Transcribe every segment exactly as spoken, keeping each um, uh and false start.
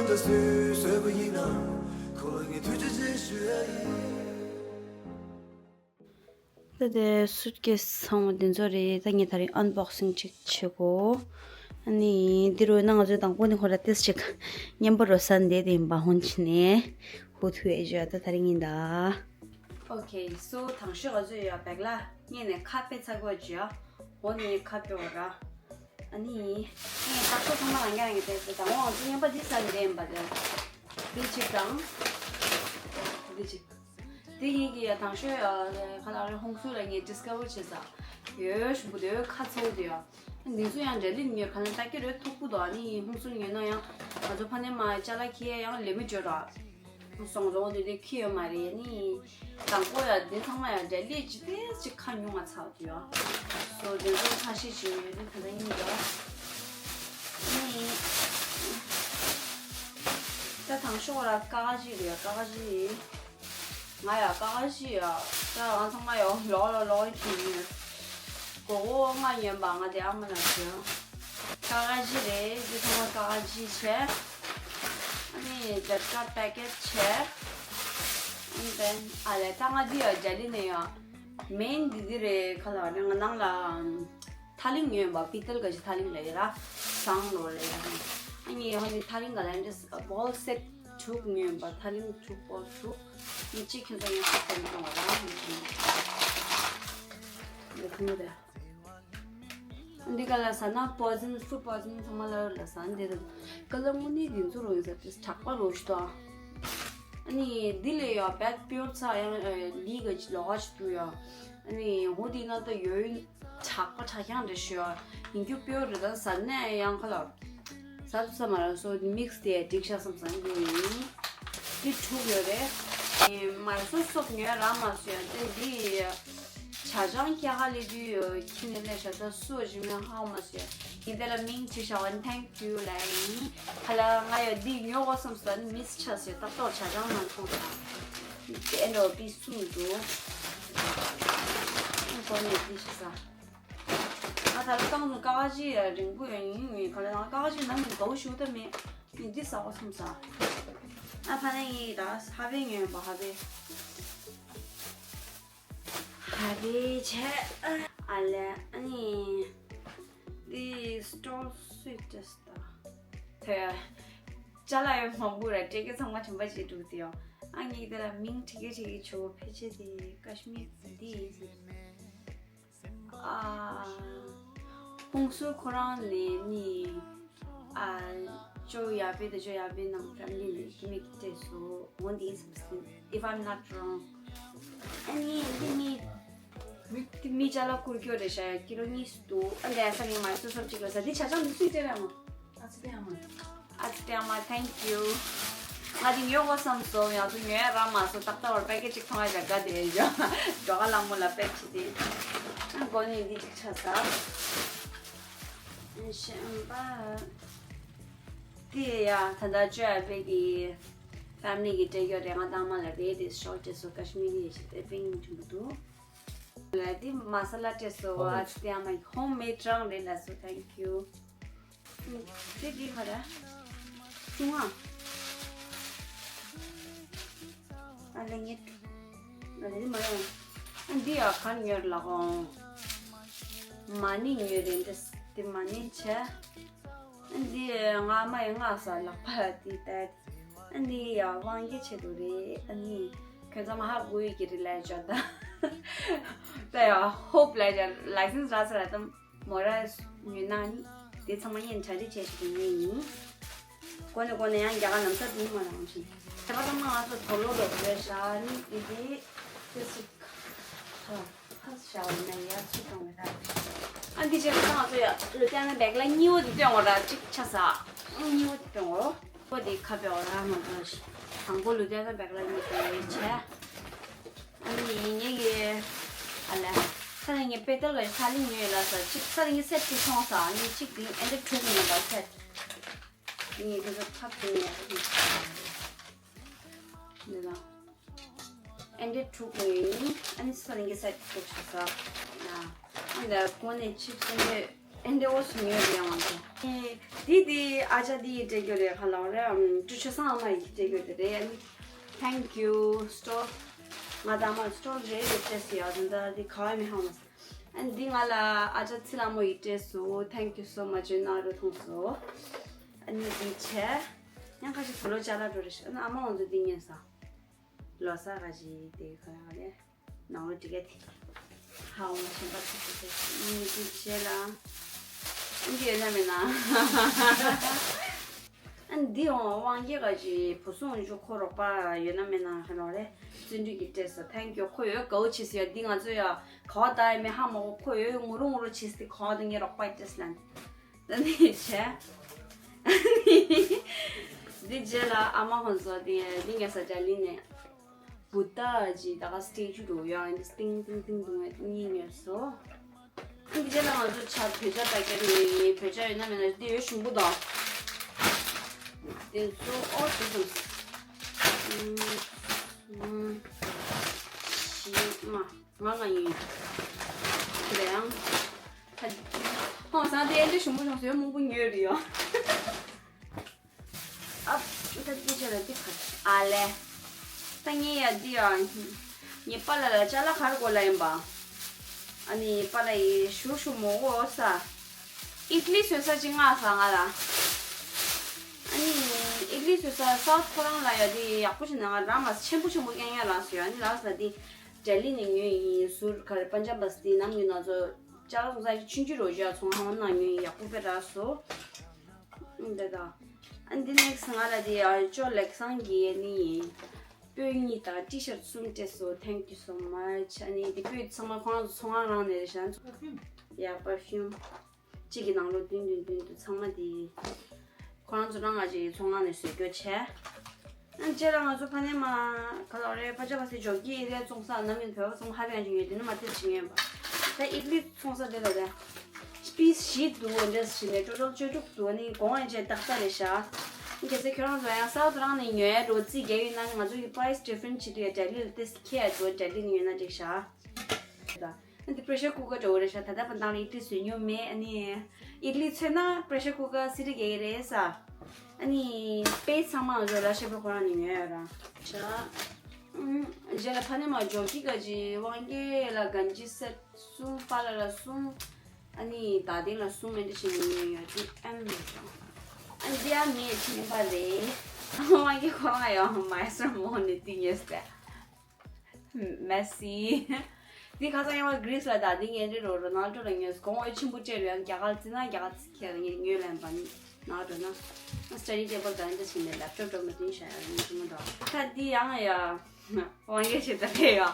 ད་སུས་བཟོས་པ་ཡིན་ན། ཁོ་ལ་ངས་ཐུགས་རྗེ་ཆེ་ཞུ་ཡ་ཡིན། ད་དེ་སུཊ་ཀེས་ཚང་མ་དེ་ཚོ་རེད། ད་ངས་ད་རིང་ཨན་བོག་སིང་ཅིག་བྱེད་གོ། ཨ་ནི་འདི་རུ་ན་ང་ཚོའི་དང་པོ་ནི་ཁོ་ར་ཏེས་ཅིག་མཉམ་པོ་རོ་ས་འདས་དེ་ཡིན་པ་ཧོན་ཕྱིན་ནས་ཧུ་ཐུ་ཨེ་ཞུ་ད་ད་རིང་ཡིན་ད། ཨོ་ཁེ། སོ་དང་ཤོས་ང་ཚོས་ཡ་བེག་ལ་ངས་ནས་ཁ་པེ་ཚ་གོ་ཅི་ཡ་འོ་ནས་ཁ་པེ་འོ་ར། ཨ་ནི་ངས་ད་ཁོ་ཚང་མ་རང་རྐྱང་རང་གི་ཏེས་དང་པོ་ང་ཚོ་མཉམ་པ་འདི་ས་འདས་ཡིན་པ་དེ་འདི་གཅིག་དང་འདི་གཅིག་དེ་ཡིན་གྱི་ཡ་དང་ཤོས་ཡ་ཁ་ལག་རེ་ཧོང་སུ་ལ་ངས་ཌིས་ཁ་བར་བྱེད་ས་ཡོད་ཞུ་གི་འདུག་ཁ་ཚོགས་འདུག་ཡ། འདི་ཚོ་ཡང་འབྲེལ་ལིབ་ཉོས་ག་ལ་ལྟ་གི་རེད་ཐུག་པོ་དོ། ཨ་ནི་ཧོང་སུ་ཉོས་ན་ཡང་ང་ཚོ་ཕ་ནས་མ་ཅ་ལག་ཁྱི་ཡ་ཡང་ལེ་མི་བརྗོད་ར་སོང་རོང་དེ་དེ་ཁྱི་ཡོད་མ་རེད། ཨ་ནི་དང་པོ་ཡ་འདི་ཚང་མ་ཡ་འབྲེལ་ལིབ་ཅི་ཏེ་ཅི་ཁ་ཉུང་ང་ཚ་འདུག་ཡ། སོ་དེ་ཚོ་ཁ་ཤས་ཤིག་ཉོས་ནི་ག་ལ་ཡིན་འདུག་ཨ་ནི་ད་དང་ཤོས་ར་ཀ་ཀ་ཞིག་རེད། ཀ་ཀ་ཞིག་ང་ཡ་ཀ་ཀ་ཞིག་ཡ། ད་ང་ཚང་མ་ཡ་ལོག་ལོག་ལོག་ཁྱི་ཉོས། གོ་གོ་ང་ཉོས་པ་ང་དེ་ཨ་མ་ལ་ཞུ། ཀ་ཀ་ཞིག་རེད། དེ་ཚང་མ་ཀ་ཀ་ཞིག་བྱས། ཨ་ནི་ཇ་ཀ་པེ་ཀེ་ཊི་བྱས། ཨ་ནི་དེ་ཨ་ལས་ད་ང་འདི་ཡ་ཇ་ལི་ནས་ཡ། མེན་འདི་འདི་རེད་ཁ་ལ་རེད། ང་ནང་ལ་ཐ་ལིང་ཉོས་པ་པི་ཏལ་ག་ཞིག་ཐ་ལིང་ལ་ཡ་ར་སང་ལོ་ལ་ཡ། ཨ་ནི་ཡ་ཧ་ནི་ཐ་ལིང་ག་ལ་འདྲེས་བོལ་སེ་ཊི་དྲུག་ཉོས་པ། ཐ་ལིང་དྲུག་བོལ་དྲུག་ཨ་ནི་གཅིག་ཁྱོད་ཚོ་ཡང་ཁ་ཏོན་གཏོང་བ་ར་ཧ་ནི་ཁྱོད་ཚོ་ཡ་ཁུ་མི་རེད། འདི་ག་ལ་ཟ་ན་པོ་ཛན་ཕུཌ་པོ་ཛན་ཚང་མ་ལ་ལ་ཟ་འདི་རེད། ག་ལ་དངོས་གནས་འདི་ཚོ་རོ་ཡིན་ཟེར་ཏེ་དྲག་པ་རོ་ཞིག་དང་། ཨ་ནི་འདི་ལས་ཡོད་པད་པིའུར་ཚ་ཡང་ལི་ག་ཅི་ལོག་ག་ཅི་འདུག་ཡ། ཨ་ནི་འོ་འདི་ན་ད་ཡོད་དྲག་པ་དྲག་ཡང་རེ་ཞུ་ཡ། ཡིན་རྒྱུ་པིའུར་རེད། ད་ཟ་ནས་ཡང་ག་ལ་ཟ་ཐུབ་ས་མ་རེད། སོ་མིག་སི་དེ་འགྲིག་ཤག་བསམ་ས་འདི་ཡིན། འདི་དྲུག་ཡོད་རེད། མར་སོ་སོབ་ཉོས་རག་མ་སོང་ཡ། དེ་འདི་ཇ་ཆང་སྐྱ་ཀ་ལི་དུས་ཁྱི་ནས་ལས་ཤ་ཚ་སུ་ཞིག་མིན་ཧ་མ་སོང་ཡ། ཡིན་དེ་ལ་མིང་ཅིག་བྱ་བ་ནི་ཐེང་ཀིའུ་ལ་ཡིན། ཧ་ལ་ང་ཡ་འདི་ཉོ་གོ་བསམ་སོང་ནི་མིས་ཆ་སོང་ཡ། ཏག་ཏག་ཇ་ཆང་མ་མཐོང་ས་དེ་འདྲ་བ་པི་སུ་འདུག་ཨ་གོ་ནས་འདི་ཞིག་ས། ང་ད་ལ་བཏང་དུས་ཀ་ཀ་ཅི་ཡ་རིང་པོ་ཡ་ཡིན་ཡིན། ག་ལ་ང་ཀ་ཀ་ཅི་ནང་གི་དགའ་བོ་ཞུ་ད་མེད། ཡིན་འདི་ཟ་བ་སོང་ས། ཨ་ཕ་ན་ཡིན་ད་ཧ་བེ་ཉོས་པ་ཧ་བེ། ཧ་བེ་ཆེ། ཨ་ལེ་ཨ་ནི། འདི་སི་ཊོལ་སུའི་ཊེས་ད། དེ། ཅ་ལག་ཡོད་མང་པོ་ར་སྤྲད་གི་ཚང་མ་དྲན་པ་བྱེད་འགྲོ་དེ་ཡོ། ཨ་ངས་དེ་ལ་མིང་བྲིས་གི་བྲིས་གི་ཆུ་བོ་ཕལ་ཆེར་དེ་ཀ་ཤི་མིར་འདི་ཡིན་ཟེར། ཨ། ཧུང་སུར་ཁོ་རང་ནས་ནི། ཨ། ཅོ་ཡ་པེ་དེ་ཅོ་ཡ་པེ་ནང་ཕེ་མི་ལི་ནས་ཀི་མི་ཀི་ཏེ་སོ་འོ་འདི་ཡིན་ཟེར། If I'm not wrong. ཨ་ནི་འདི་ནི། མི་མི་ཅ་ལག་བསྐུར་རྒྱུ་རེད་ཤག་ཀི་ལོ་གཉིས་སུ་འདུག་ཨ་འདི་ཨ་ས་ནི་མ་སོ་སོ་གཅིག་ལ་ས་འདི་ཆ་ཆང་འདི་སུས་སྤྲད་ར་མོ། ཨ་ཙི་ཏེ་ཨ་མ། ཨ་ཙི་ཏེ་ཨ་མ། Thank you. ང་འདི་ཉོ་དགོས་བསམ་སོང་། ཡང་སུ་ཉོ་ཡ་རག་མ་སོང་། ཏག་ཏག་བར་པེ་ཀེ་ཅིག་མཐོང་ཡ་ཞག་ག་དེ་ཡོ། འགྲོ་ག་ལང་མོ་ལ་པེག་བྱེད་དེ། ཨ་མགོ་ནས་འདི་ཅིག་ཆ་ས། ཨ་ཤམ་པ། དེ་ཡ་ད་ལྟ་ཅོ་ཡ་པེ་གི་ཕེ་མི་ལི་གི་སྤྲད་རྒྱུ་རེད། ང་དང་མ་ལ་རེད་དེ་ཤོར་ཏེ་སོ་ཀ་ཤི་མི་རི་ཡེ་ཞིག་དེ་པིང་ཐུང་པོ་འདུག་ལ་དེ་མ་ས་ལ་སྤྲད་སོ། ཨ་ཙི་ཏེ་ཨ་མ་ཧོམ་མེད་རང་རེད་ལ་སོ། Thank you. དེ་དེ་ག་རེ། ཆུང་ཨ། ཨ་ལེ་ངེད། ང་དེ་མ་ཡོང་། ཨ་འདི་ཡ་ག་ཉོར་ལ་གོང་། མ་ཎི་ཉོས་རེད་འདི། དེ་མ་ཎི་ཆེ། ཨ་འདི་ང་མ་ཡི་ང་ས་ལག་པ་དེ་ལྟ། ཨ་འདི་ཡ་དབང་གི་ཆེད་དུ་རེད། ཨ་ནི་ཁྱོད་ཚང་མ་ཧ་གོ་ཡི་གི་རེད་ལ་ཅོ་ད། ད་ཡ་ཧོབ་ལ་ཅོ་ལའི་སེན་སི་རག་ས་ར་དམ། མོ་ར་ཉོས་ན་ནི་དེ་ཚང་མ་ཡན་གྲ་སྒྲིག་བྱས་ཤིག་ཡིན། གོ་ནས་གོ་ནས་ཡང་རྒྱ་གར་ལམ་སང་དེ་མ་རང་བཞིན། དེ་པ་ཚང་མ་ང་ཚོ་དོ་ལོ་རོ་བཟོས་ཤག་ནི་དེ་དེ་དེ་ཅིག་ཧ་ཧ་ཤ་བ་ན་ཡ་ཚུ་གཏོང་བའི་ར། ཨ་འདི་བྱས་ཙང་ང་ཚོ་ཡ་ལོ་ཏན་ན་བེག་ལ་གཉིས་པོ་དེ་སྟོན་འོ་ར། གཅིག་ཆ་ས་གཉིས་པོ་དེ་སྟོན་འོ། པོ་དེ་ཁ་བེ་འོ་ར་ང་ཚོ་དང་པོ་ལོ་ཏན་ན་བེག་ལ་གཉིས་པོ་བྱས། ཨ་ནི་ངེད་ཀྱི་ཨ་ལ་ས་རིང་ངས་པེ་ཏལ་ག་ས་ལིང་ཉོས་ལ་ས་ཅིག་ས་རིང་ངས་སེ་ཊི་ཅིག་མཐོང་ས། ཨ་ནི་ཅིག་དེ་ཨེ་འདྲ་དྲུག་ཉོས་པ་སེ་ཊི། ངས་དེ་ཚོ་ཐབས་དེ་ཉོས་པ་འདི་ལ་ཨེ་འདྲ་དྲུག་ཉོས་ཡིན། ཨ་ནི་ས་རིང་ངས་སེ་ཊི་དྲུག་ཆགས་ས། ཨ་ནི་གོང་ནས་ཅིག་ཨེ་འདྲ་ ཨེ་འདྲ་བོ་ཞིག་ཉོས་རེད་ང་ཚོ། ཨེ་འདི་དེ་ཨ་ཅག་འདི་ཡིས་སྤྲད་རྒྱུ་རེད། ག་ལབ་རེད། ཨམ་ཀྲུ་ཆུ་སང་ཨ་མ་ཡིས་སྤྲད་རྒྱུ་དེ་རེད། ཨ་ནི་Thank you store། ང་དང་མ་སི་ཊོར་རེ་རེ་སྤྲད་སོང་ཡ། དེ་འདྲ་དེ་ག་བ་མི་ཧ་མ་སོང་། ཨ་ནི་འདི་ང་ལ་ཨ་ཅག་ཚེ་ལྷ་མོ་ཡིས་སྤྲད་སོང་། Thank you so much ཡོད་ན་རུ་མཐོང་སོང་། ཨ་ནི་འདི་བྱས། ཡང་ཁ་ཅིག་བུ་ལོ་ཅ་ལག་འགྲོ་རེ་ཤི། ཨ་ནི་ཨ་མ་ང་ཚོ་འདི་ཉན་ས། ལོ་གསར་ག་ཅིག་དེ་ག་ཡང་རེད། ནང་ལོ་འདི་ག་དེ། ཧ་འོང་ཆེན་པ་ཚོ་ཚོ་ཚོ་ནི་དེ་བྱས་ལ། ཨ་འདི་ཡོད་ན་མེད་ན། ཨ་འདི་འོང་དབང་རྒྱལ་ག་ཅིག་བུ་སྲུང་འཇུ་ཁོ་རོགས་པ་ཡོད་ན་མེད་ན་ཧ་ལོ་རེད། བརྩོན་འགྲུས་ཀྱི་སྤྲད་ས། Thank you ཁོ་ཡོད་དགའ་བོ་བྱེད་སི་ཡ། འདི་ང་ཚོ་ཡ་ག་བ་ད་ཡ་མེད་ཧ་མ་གོ། ཁོ་ཡོད་ངུ་རུ་ངུ་རུ་བྱེད་སི་ག་བ་ད་ངའི་རོགས་པ་སྤྲད་སི་ལན། ད་ནི་བྱས། འདི་རྗེས་ལ་ཨ་མ་ཧོན་སོ་དེ་འདི་ངས་ས་ཇ་ལི་ནས་བུ་ཏ་ཅི་ད་ག་སི་ཊེ་ཅུ་འདུག་ཡང་འདི་སྟིང་སྟིང་སྟིང་འདུག་ངས་གཉིས་ཉོས་སོ། འདི་རྗེས་ལ་ང་ཚོ་ཆ་བོད་ཇ་པ་ཀེ་ཊི་ནས་བོད་ཇ་ཡོད་ན་མེད་ན་འདི་ཡོད་ཞུམ་པོ་དང་། དེ་ཚོ་ཨོ་དེ་ཙམ་ཟིག་བཞི་ལྔ། ང་ང་ཡིན། ཁྱེད་ཡང་། ཧོང་སང་དེ་ཨེ་འདྲ་ཞུམ་པོ་བྱུང་སོང་། མང་པོ་ཉོས་རེད་ཡོ། ཨ་ད་དེ་ཆ་ལ་དེ་ག་ཨ་ལེ། ད་ངས་ཡ་དེ་ཡ། ངའི་པ་ལ་ལ་ཅ་ལག་ག་རེ་དགོས་ལ་ཡིན་པ། ཨ་ནི་པ་ལ་ཡི་ཞུ་ཞུ་མོ་འོ་ས། ཨིཌ་ལི་བཟོ་ས་ཅིག་མངགས་ས་ང་ལ། ཨ་ནི་ཨིཌ་ལི་བཟོ་ས་ས་ཁོ་རང་ལ་ཡ་དེ་ཡག་པོ་ཞིག་ནང་ང་ར་མ་ཆེན་པོ་ཆེན་པོ་རྐྱང་རྐྱང་ལ་བཟོས། ཨ་ནི་ལ་ས་དེ་ལྡི་ལི་ནས་ཉོས་ཡིན། ཟུར་ག་རེ་པན་ཇབ་པ་སི་ཏི་ནམ་ཡིན་ན་ཚོ་ཅ་ལག་ཚོང་ས་ཆུང་ཆུང་རོ་ཇ་ཚོང་ཁང་ནང་ཉོས་ཡིན། ཡག་པོ་དཔེ་རག་སོང་། འདི་དང་། ཨ་འདི་ནེག་སི་ང་ལ་དེ་ཨ་ཅོ་ལེག་སང་གི་ནི་ཡིན། སྤོས་གཉིས་དང་ཊི་ཤར་གསུམ་སྤྲད་སོང་། Thank you so much ཨ་ནི་དེ་སྤོས་ཚང་མ་ཁོ་རང་ཚོ་ཚོང་ཁང་རང་ནས་རེད་ཤག་ཡ་པར་ཕིའུམ། གཅིག་གི་ནང་ལོགས་བདུན་བདུན་བདུན་བདུན་ཚང་མ་དེ། ཁོ་རང་ཚོ་རང་ང་ཅིག་ཚོང་ཁང་ནས་བཟོས་སྐྱོ་བྱས། ཨ་རྗེས་ལ་ང་ཚོ་ཕ་ནས་མ་ག་ལོག་རེད། ཕ་ཅག་ཕ་སི་ཇོ་ཀི་རེད་བཙོང་ས་ནམ་ཡིན་བོད་པ་ཚོང་ཧ་རེ་ཡང་ཅིག་ཡོད་དེ་ནི་མ་དེར་ཕྱིན་ཡོད་པ། ད་ཨིཌ་ལི་ཚོང་ས་དེ་ལ་རེད། པིས་བཞི་འདུག་འདྲ་ཞིག་ནས་ཊོ་ཊལ་བཅུ་དྲུག་འདུག་ནི་གོང་ཨེ་ཅེ་ཏག་ཏག་རེད་ཤག་གལ་སྲིད་ཁྱོད་རང་ཚོ་ཡང་སའུ་ཐི་རང་ནས་ཉོ་ཡ་འགྲོ་རྩིས་རྒྱག་ཡོད་ན་ནི་ང་ཚོ་གི་པ་རའི་སི་ཌི་ཕ་རེན་སི་བྱེད་དུས་ཡ་ཌེ་ལི་ལ་ཏེ་ཁྱེད་ཡ་འགྲོ་ཌེ་ལི་ནས་ཉོས་ན་འགྲིག་ཤག་ད་འདི་པྲེ་ཤར་ཀུ་ཀར་འདྲ་བོ་རེད་ཤག་ད་ལྟ་བར་ནང་ལ་ཨིཌ་ལི་བཟོས་མྱོང་མེད། ཨ་ནི་ཨིཌ་ལི་ཚོས་ན་པྲེ་ཤར་ཀུ་ཀར་སི་ཊི་ག་རེད་ས། ཨ་ནི་པེ་ཚང་མ་ང་ཚོ་ལ་ཤེ་པ་ཁོ་རང་ནས་ཉོས་ཡོད་ར། ཤག་རྗེས་ལ་ཕ་ནས་མ་ཇོ་ཀི་ག་ཅི་དབང་རྒྱལ་ལ་གན་ཇི་སེ་ཊི་གསུམ། པཱ་ལགས་ལ་གསུམ། ཨ་ནི་ད་ལྡིང་ལ་གསུམ། ཨེ་འདྲ་བྱས་ནས་ཉོས་ཡོད་དེ་ཨ་ནི་མེད་ཀྱང་། ཨ་ནི་འདི་ཡང་ངས་ཁྱེར་པ་རེད། དབང་རྒྱལ་ཁོ་རང་ཡང་མའེ་སོར་མོལ་ནས་འདི་ཉོས་ཏེ། མེ་སི། འདི་ཁ་སང་ཡང་བ་གྷི་རིས་ལ་ད་འདི་ངས་འདི་རོ་རོ་ནལ་ཌོ་ལ་ཉོས། གོང་འོས་ཆེན་པོ་སྤྲད་རེད། ཡང་རྒྱ་གར་རྩིས་ན་རྒྱ་གར་རྩིས་ཁྱེར་ངས་ཉོས་ལན་པ་ནི་ནང་འགྲོ་ན། སི་ཊ་ཌི་ཊེ་བལ་ག་འདྲ་བྱས་ནས་ལེབ་ཊོབ་འགྲོ་མ་དུན་ཤ་ཡ་ཡིན་གྱི་མི་འདུག་ད་འདི་ཡང་ཡ། དབང་རྒྱལ་ཆེ་ད་རེད་ཡ།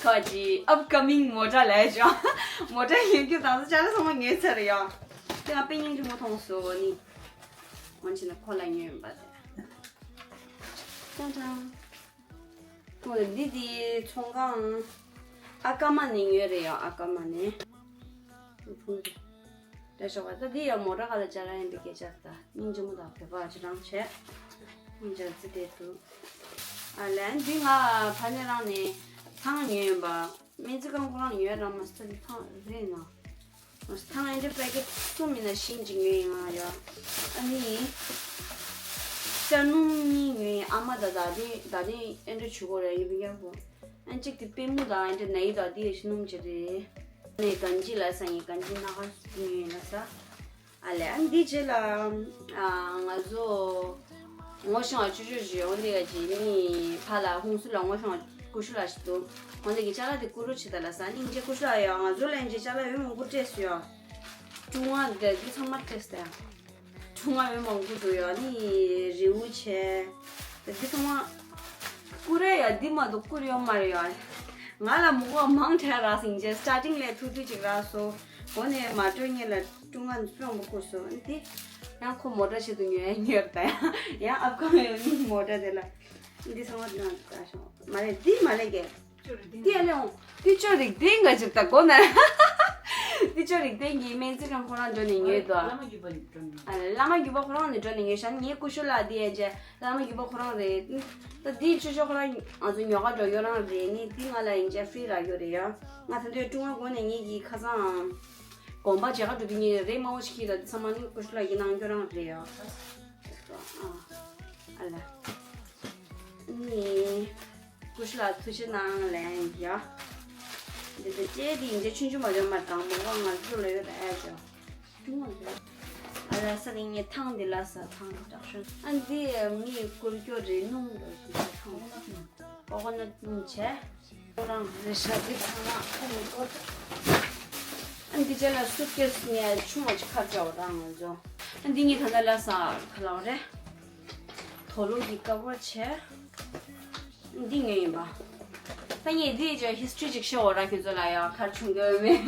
ཁ་ཅིག་ཨབ་ཀ་མིང་མོ་ཊ་ལས་ཅོ། མོ་ཊ་ཡོད་རྒྱུ་དང་ས་ཅ་ལག་ཚང་མ་ཉོས་ཚར་རེད་ཡ། དེ་ང་དཔེ་སྙིང་རྗེ་མོ་མཐོང་སོང་ནི། འོན་ཆེ་ན་ཁོ་ལ་ཉོས་ཡིན་པ་རེད། ཅང་ཅང་། འདི་དེ་ཚོང་ཁང་ཨ་ཀ་མ་ནས་ཉོས་རེད་ཡ། ཨ་ཀ་མ་ནས། ད་ཞོགས་པ་ད་འདི་ཡ་མོ་ཊ་ཁ་ལ་ཅ་ལག་ཡིན་པའི་སྐད་ཆ་ད་སྙིང་རྗེ་མོ་དང་བོད་པ་ཅི་རང་བྱས། སྙིང་རྗེ་རྩི་བསྡད་འདུག་ཨ་ལན་འདི་ང་ཕ་ནས་རང་ནས་ཚང་ཉོས་ཡིན་པ། སྨན་རྩིས་ཁང་ཁོ་རང་ཉོས་རང་མ་སྟོན་ཐང་རེད་ན། ཐང་ཨེ་འདྲ་པེ་ཀེ་ཊི་གསུམ་ཡིན་ན་བཞི་ཅིག་ཉོས་ཡིན་ང་ཡ། ཨ་ནི། ཤ་སྣུམ་གཉིས་ཉོས་ཡིན། ཨ་མ་དང་ད་ལྟའི་ད་ལྟའི་ཨེ་འདྲ་བྱུག་གོ་རེད་ཡིན་པ་ཡག་པོ། ཨ་གཅིག་དེ་པུས་མོ་དང་ཨེ་འདྲ་ན་ཡི་དང་དེ་ཡི་ཤ་སྣུམ་ཅིག་རེད། ནས་གན་ཇི་ལ་ས་ཡིན་གན་ཇི་སྣ་ཁ་ཉོས་ཡིན་ལ་ས། ཨ་ལས་ཨ་འདི་རྗེས་ལ་ཨ་ང་ཚོ་ངོ་ཤེས་པ་ཅོ་ཅོ་ཞིག་ཡོང་དེ་ག་ཅིག་ནི་ཕ་ལ་ཧུང་སུ་ལ་ངོ་ཤེས་པ་ཀུ་ཤུ་ལ་ཞིག་འདུག་ཁོང་དེ་གི་ཅ་ལག་དེ་བསྐུར་རོགས་བྱེད་ད་ལ་ས་ནི་འཇེ་ཀུ་ཤུ་ལ་ཡོད། ང་ཚོ་ལ་འཇེ་ཅ་ལག་ཡོད་མང་པོ་སྤྲད་སུ་ཡོད། ཀྲུང་ཨ་འདི་འདི་ཚང་མ་སྤྲད་སྟེ་ཀྲུང་ཨ་ཡོད་མང་པོ་འདུག་ཡོད་ནི་རི་བོ་ཆེ་འདི་ཚང་མ་བསྐུར་རེ་ཡོད། འདི་མ་གཏོགས་བསྐུར་ཡོད་མ་རེད་ཡོད། ང་ལ་མོ་གོ་མང་དྲགས་རག་སིང་ཇེ་སི་ཊར་ཊིང་ལས་ཐུག་ཐུག་ཅིག་རག་སོ། གོ་ནས་མ་སྤྲོད་ངེས་ལ་ཀྲུང་ཨ་ནས་སྤྲོད་པ་བསྐུར་སོང་། འདི་ཡང་ཁོ་མོ་ཊ་ཆེད་དུ་ཉོས་ཉོས་ད་ཡང་ཡང་ཨབ་གང་ཡོད་མོ་ཊ་དེ་ལ་འདི་ཚང་མ་དེ་ནང་ད་ཤོག་མ་རེད། འདི་མ་ལས་ཀྱི་འདི་ཨ་ལས་འོང་། འདི་ཅོ་རིག་ལྡན་ག་ཅིག་ད་གོ་ན། འདི་ཅོ་རིག་ལྡན་གྱི་སྨན་རྩིས་ཁང་ཁོ་རང་འགྲོ་ནས་ཉོས་དོ། བླ་མ་རྒྱུད་པ་འགྲོ་ནས། ཨ་བླ་མ་རྒྱུད་པ་ཁོ་རང་ནས་འགྲོ་ནས་ཉོས་ཤག་ངའི་ཀུ་ཤུ་ལ་འདི་ཡ་ཇེ་བླ་མ་རྒྱུད་པ་ཁོ་རང་རེད། ད་འདི་ཅོ་ཅོ་ཁོ་རང་ང་ཚོ་ཉོ་ག་འགྲོ་ཡོད་རང་རེད་ནི་འདི་ང་ལ་ཡིན་ཇེ་ཧྥི་རི་རག་ཡོད་རེད་ཡ། ང་ད་འདོད་ཀྲུང་ཨ་གོ་ནས་ངེད་ཀྱི་ཁ་སང་། དགོངས་པ་མཇལ་ཁ་སྒྲུབ་རྒྱུ་ཉིད་རེད། མང་པོ་ཞིག་གིས་ལ་འདི་ཚང་མ་ནི་ཀུ་ཤུ་ལགས་ཀྱིས་གནང་རྒྱུ་རང་རེད་ཡ། ཨ་ཨ་ལ་ནི་ཀུ་ཤུ་ལགས་ཐུགས་རྗེ་གནང་ལན་ཡ། འདི་འདི་ལྕེ་འདི་ཡིན་ཆེ་ཆུང་ཆུང་མ་འཇོག་མ་དང་མོ་བ་ང་ཚོ་ལ་ཡོད་ཨ་ཅོ། ཨ་ལ་ས་ནི་ངས་ཐང་འདི་ལ་ས་ཐང་དྲག་ཤོས། ཨ་འདི་མི་བསྐུར་རྒྱུ་རེད། སྣུམ་འགྲོ་བཞིན་ཆེ་ཐང་། ཨོ་ཁོ་ན་སྣུམ་བྱས། ཁོ་རང་རེ་ཤ་འདི་ཚང་མ་ཁོ་མི་བསྐུར། ཨ་འདི་རྗེས་ལ་སུཊ་ཀེས་ངས་ཆུང་བ་ཅིག་ཁར་བྱ་བ་དང་ང་ཚོ། ཨ་འདི་ངས་ད་ལྟ་ལ་ས་ག་ལ་བ་རེད། དོ་ལོ་གི་ཀ་བར་བྱས། འདི་ཉོས་ཡིན་པ། ད་ངས་འདི་ཅོ་ཧིས་ཊོ་རི་ཅིག་ཤོད་འོ་ར་ཁྱོད་ཚོ་ལ་ཡ་གར་བྱུང་གི་མེད།